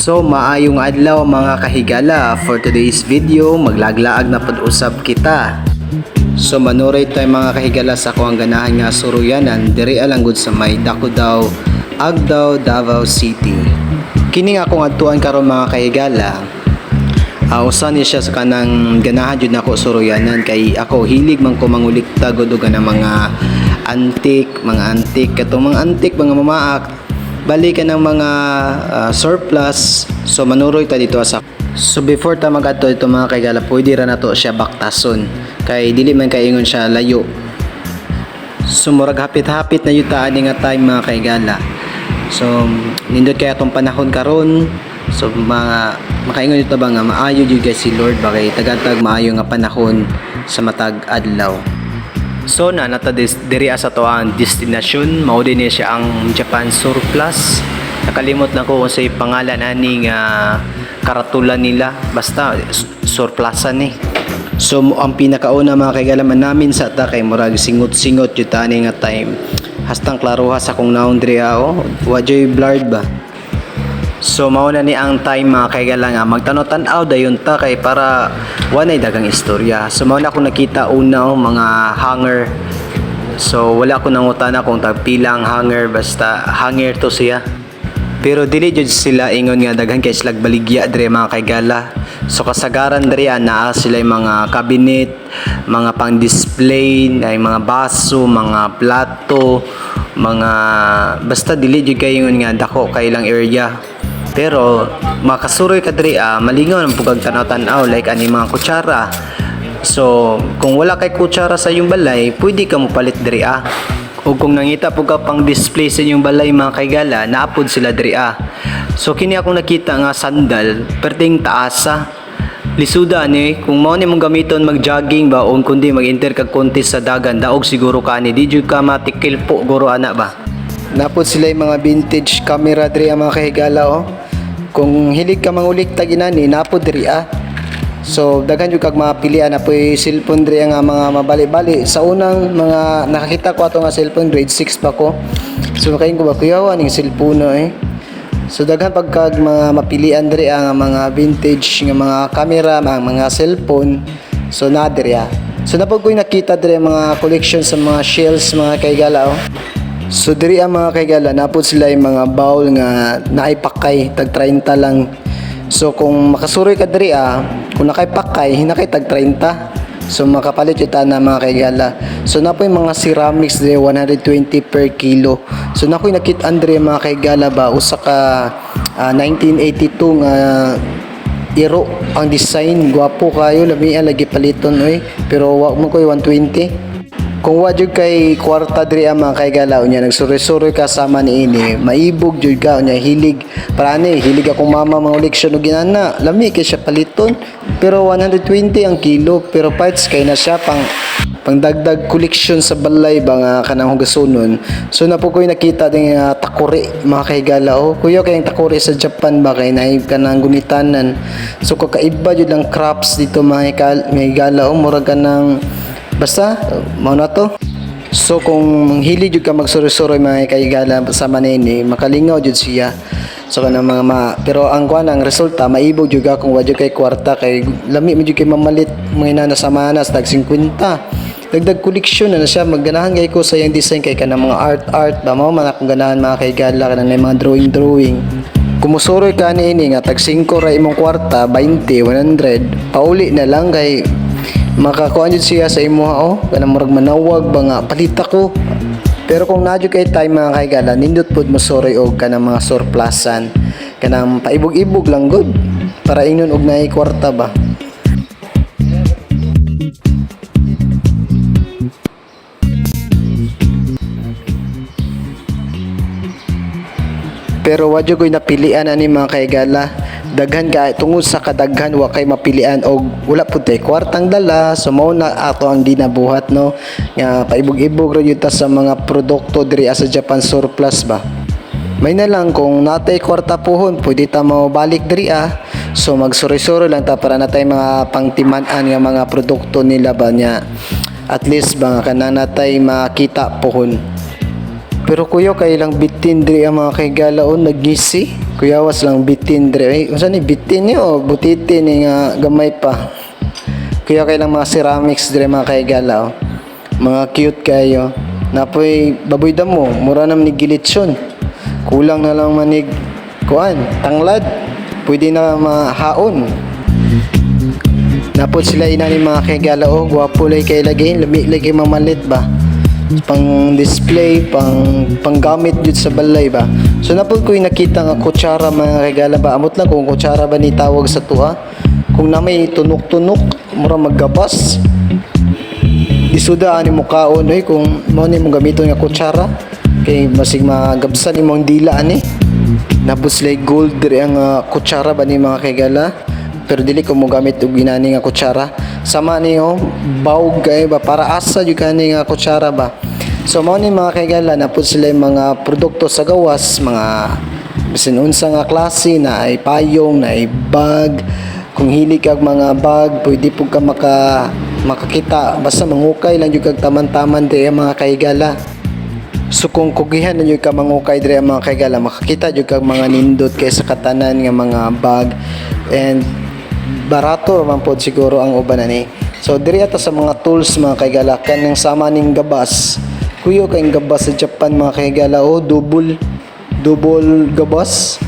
So maayong adlaw, mga kahigala. For today's video, maglaglaag na pud usab kita. So manuray tayo, mga kahigala, sa akong ganahan nga suruyanan diri lang gud sa may Dakudaw, Agdao, Davao City. Kini nga akong adtuan karon, mga kahigala, usa ni siya sa kanang ganahan jud nako suruyanan kay ako hilig man ko mangulikta gud og kanang mga antique katong mga antique, mga mamaak bali ka ng mga surplus. So manuroy ta dito sa. So before ta magadto dito, mga kaigala, pwede ra nato siya baktason kay dili man kay ingon siya layo. So murag hapit-hapit na yuta ani nga time, mga kaigala. So nindot kaya tong panahon karon. So mga makaingon dito ba nga maayo jud kay si Lord ba kay tagatag maayo nga panahon sa matag adlaw. So na nata diri sa to ang destinasyon, mao din ni siya ang Japan Surplus. Nakalimot na ko kung sa pangalan ani nga karatulan nila, basta surplusan ni. So ang pinakauna, mga kaigalaman namin sa ta kay murag singot-singot jud ta ani nga time. Hastang klaroha sa kong naong diri, oh, wa joy blurred ba. So mao na ni ang time, mga kaigala, nga magtanaw-tanaw dayon ta kay para wanay dagang istorya. So mao na akong nakita una, oh, mga hanger. So wala ko nangutana kung tagpila ang hanger, basta hanger to siya. Pero dili jud sila ingon nga daghan kay sila baligya dire, mga kaigala. So kasagaran diri naa sila yung mga cabinet, mga pang-display, ay mga baso, mga plato, mga basta dili jud kay ingon nga dako kay ilang area. Pero makasuroy ka diri, malingaw ang pugag tanaw-tanaw like ani mga kutsara. So, kung wala kay kutsara sa iyong balay, pwede ka mopalit diri. O kung nangita po ka pang display sa inyong balay, mga kaigala, naapod sila diri. So kini akong nakita nga sandal, perting taasa. Lisuda ni, kung mao ni mong gamiton mag-jogging ba o kundi mag-enter kag contest sa dagan, daog siguro ka ni, di jud ka matikil po guro ana ba. Napod sila yung mga vintage camera diri, ang mga kahigala, oh. Kung hilig ka mangulik tag inani, napod diri. So daghan jud kag mapilian na po'y cellphone diri nga mga mabali-bali. Sa unang mga nakakita ko ato nga cellphone, grade 6 pa ko. So makaingon ko ba, kuya, ning cellphone na eh. So daghan pagkag mga mapilian diri ang mga vintage nga mga camera, mga cellphone. So na diri. So napod ko'y nakita diri ang mga collection sa mga shells, mga kaigala, oh. So diri ang mga kaigala, napod sila yung mga bowl nga naipakay tag 30 lang. So kung makasuroy ka diri kung nakay pakay, hinakay tag 30. So makapalit yun na, mga kaigala. So napoy mga ceramics diri, 120 per kilo. So nakoy nakit-an diri, mga kaigala ba, usa ka 1982 nga iro ang design, gwapo kayo, lami lagi paliton oy, pero wa mo koy 120. Kung wa jud kay kwarta diri ang mga kaigala, unya nagsuroy-suroy ka sama ni ini, maibog jud ka. Unya hilig para ani, hilig akong mama mga koleksyon og ginana, lami kay siya paliton, pero 120 ang kilo, pero parts kay na siya pang pangdagdag koleksyon sa balay ba nga kanang hugasonon. So napo ko'y nakita din nga takuri, mga kahigala, oh. Kuya kayong takuri sa Japan ba kay naib ka ng gunitanan. So kakaiba jud ang crops dito, mga higala, oh, murag ka ng basta mao na to. So kung hilig jud ka magsuroy-suroy, mga kaigala, sa manini, makalingaw jud siya. So kanang mga ma, pero ang kuan, ang resulta, maibog jud ka kung wa jud kay kwarta kay lami mo jud kay mamalit mga inana sa manas tag 50. Dagdag koleksyon na na siya, magganahan kay ko sa iyang design kay kanang mga art art ba, mao man akong ganahan, mga kaigala, kanang may mga drawing drawing. Kumusuroy ka niini nga tag 5 ra imong kwarta, 20, 100, pauli na lang kay makakuan jud siya sa imuha, oh, kanang murag manawag ba nga palit ako. Pero kung naa jud kay time, mga kaigala, nindot pud mosuroy og kanang mga surplusan, kanang paibog-ibog lang gud para ingnon og naay kwarta ba. Pero wa jud ko'y napilian ani, mga kaigala. Daghan ka tungod sa kadaghan, wa kay mapilian og wala pud tay kwartang dala. So mao na ato ang ginabuhat, no, nga paibog-ibog ra jud ta sa mga produkto diri sa Japan Surplus ba. May na lang kung natay kwarta puhon, pwede ta mobalik diri. So magsuroy-suroy lang ta para natay mga pangtiman-an nga mga produkto nila ba niya. At least ba nga kanang natay makita puhon. Pero kuya kay lang bitin diri ang mga kaigalaon nagngisi. Kuyawas lang bitin dre. Ay, unsa ni bitin ni o butiti ni nga gamay pa. Kuya kay lang mga ceramics dire, mga kaigala, oh. Mga cute kayo. Napoy baboy damo, mura naman ni gilitsyon. Kulang na lang manig kuan, tanglad. Pwede na mahaon. Napod sila inani, mga kaigala, oh, gwapo lay kay lagi, lami lagi mamalit ba. Pang display, pang panggamit jud sa balay ba. So napod ko yung nakita nga kutsara, mga kaigala ba. Amot lang kung kutsara ba ni tawag sa tuwa. Kung na may tunok-tunok, mura maggabas. Isuda ani mo kaon oy kung mao ni mong gamiton nga kutsara kay masig magabsan imong dila ani. Napod sila gold diri ang kutsara ba ni, mga kaigala, pero dili ko mo gamit og inani nga kutsara. Sama niyo bawg kay ba, para asa jud kani nga kutsara ba. So mao ni, mga kaigala, napod sila yung mga produkto sa gawas, mga bisan unsa nga klase na ay payong na ay bag. Kung hili kag mga bag, pwede pud ka makakita, basta mangukay lang jud kag taman-taman diri, mga kaigala. So kung kugihan na jud ka mangukay diri, mga kaigala, makakita jud kag mga nindot kay sa katanan nga mga bag and barato man pod siguro ang uban ani. So diri ata sa mga tools, mga kaigala, kanang sama ning gabas. Kuyo kay gabas sa Japan, mga kaigala, oh, double double gabas.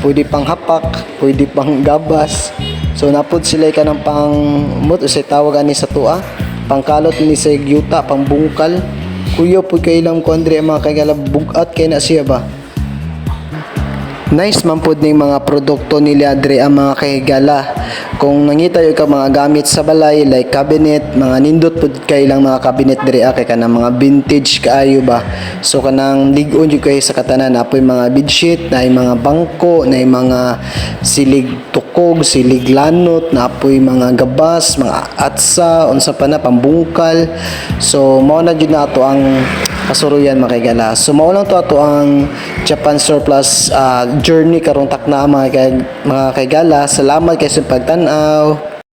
Pwede pang hapak, pwede pang gabas. So napod sila kanang pang mut sa tawag ani sa tua, pangkalot ni sa yuta, pangbungkal. Kuyo pud kay ilang kuan diri, mga kaigala, bugat kay na siya ba. Nice man pud ning mga produkto nila diri ang mga kahigala. Kung nangita yung ka mga gamit sa balay like cabinet, mga nindot pud kay lang mga cabinet diri kay kanang mga vintage kaayo ba. So kanang lig-on jud kay sa katanan, apoy mga bedsheet, na mga bangko, na mga silig tukog, silig lanot, na apoy mga gabas, mga atsa, unsa pa na pambungkal. So mao na jud na ato ang kasuruyan, mga kaigala. So mao lang to ato ang Japan surplus journey karong takna, mga kaigala. Salamat kay sa pagtan-aw.